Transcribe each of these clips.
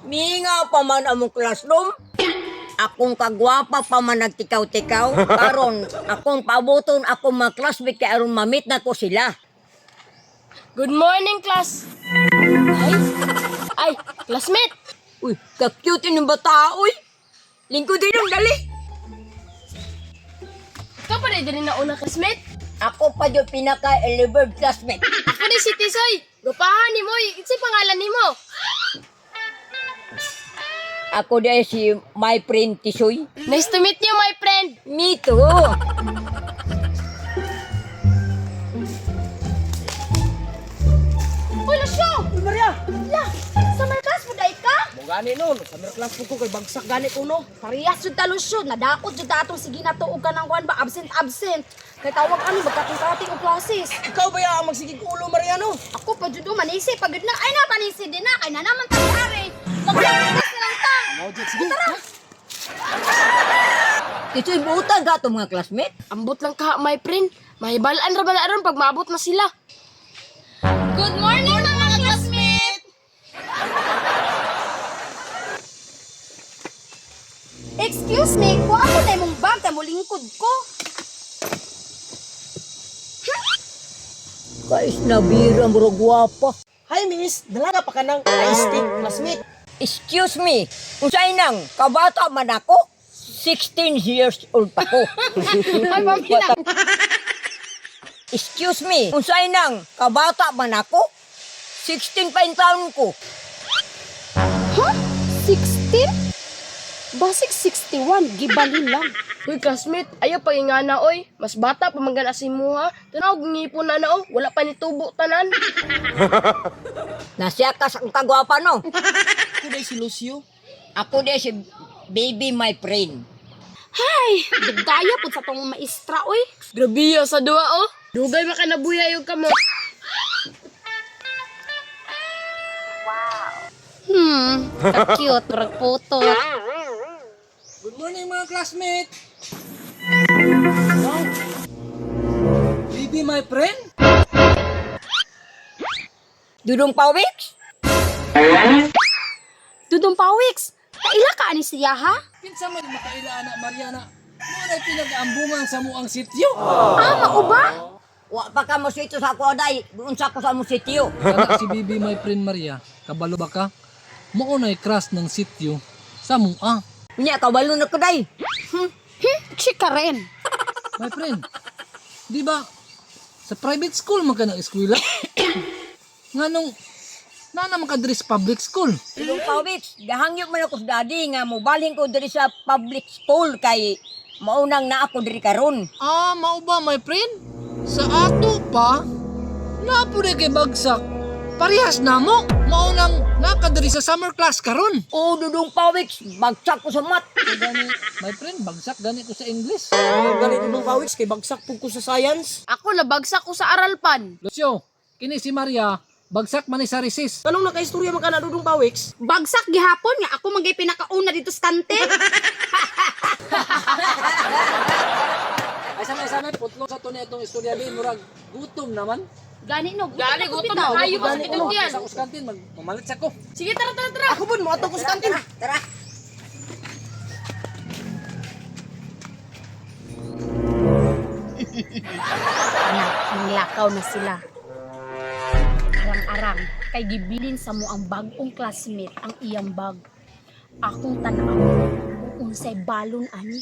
Mingaw pa man among classroom. Akong kagwapa pa man nagtikaw-tikaw. Karon, akong pabuton akong mga classmate kay aron mamit na ko sila. Good morning, class. Ay, ay, classmate. Uy, ka-cute ng bata, uy. Lingkod din yung dali. Ikaw pa rin na una, classmate. Ako pa yung pinaka-eleven classmate. Ako ni si Tisoy. Gupahan ni mo. Unsay pangalan nimo? Ako dahil si my friend Tisoy. Nice to meet you, my friend. Me too. Uy, Lucio! Uy, Maria! La, summer class mo dai ka? Mo gani no, summer class po ko kay bagsak gani ko no. Parehas jud ta, Lucio. Nadakot jud ta atong sige na to og kanang kuan ba absent absent. Kay tawag ani magkating-kating og classes. Ikaw ba ya ang magsigig ulo, Maria no? Ako pa jud oh, manisi pag na ay na manisi din na kay na naman ta ari. Magpapintas na lang ta. Mo jud sige. Tisoy, buutan ka itong mga classmate. Ambot lang ka, my friend. Mahibalaan ra ba na aron pag maabot na sila. Good morning, mga classmate! Excuse me, kuha ko na imong bag ta molingkod ko. Kais na bira, murag gwapa. Hi miss, dalaga pa ka ng ice tea, classmate. Excuse me, unsay nang kabata man ako? 16 years old pa ko. Ay, pamina. Excuse me, unsay nang kabata man ako? 16 pa yung taon ko. Ha? 16? Basig 61, gibalin lang. Uy, classmate, ayaw pagingana, oy. Mas bata pa man gana si muha. Tanaw, ngipon na na, oh. Wala pa ni tubo tanan. Nasiya ka sa kagwapa no. Ako dai si Lucio. Ako di si baby my friend. Hay, dugaya pud sa tong maestra oy. Grabe sa duwa, oh. Dugay makanabuya yung kamo. Ka-cute, murag putot. Good morning mga classmate. Wow. Baby my friend. Dudong Pawiks? Dudong Pawiks, kaila ka ani siya ha? Kinsa man makaila ana Mariana? Mo na pinag-ambungan sa muang sityo. Ah, mao ba? Wa pa ka mo sityo sa ako aday. Unsa ko sa mo sityo. Kana si Bibi my friend Maria, kabalo ba ka? Mao na'y crush ng sityo sa mua. Unya kabalo na ko day. Chika rin. My friend, di ba sa private school man ka ng eskwela? Nganong na naman ka diri sa public school? Dudong Pawiks, gahangyo man ako sa daddy nga mobalhin ko diri sa public school kay maunang na ako diri karon. Ah, mao ba my friend? Sa ato pa, napo kay bagsak. Parehas na mo, mao nang nakadiri sa summer class karon. Oo, Dudong Pawiks, bagsak ko sa mat. Gani, my friend, bagsak gani ko sa English. Mo gani dudong pawiks kay bagsak pud ko sa science. Ako, nabagsak ko sa aralpan. Lucio, kini si Maria, bagsak man ni sa recess. Anong nakaistorya man ka na dudong pawiks? Bagsak gihapon nga ako manggay pinakauna dito sa kantin. Ay sa may putlo sa to niya itong istorya bi murag gutom naman. Gani no, gutom Gani, na ko gutom bitaw. na kayo pa sa kitugyan. Sa kus kantin mag mamalit sa ko. Sige, tara, tara, tara. Ako pud mo ato ko sa kantin. Tara. Anak, nanglakaw na sila. Arang-arang, kay gibilin sa mo ang bagong classmate ang iyang bag. Akong tanawon kung unsay balon ani.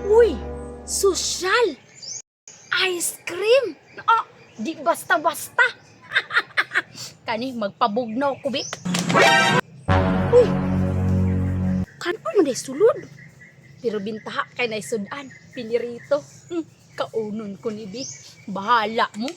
Uy, sosyal! Ice cream! Ah, di basta-basta. Kani, magpabugnaw ko, be. Uy, kanon man day sulod. Pero bintaha kay naisudan, pinirito. Kaunon ko ni Bi. Bahala mo.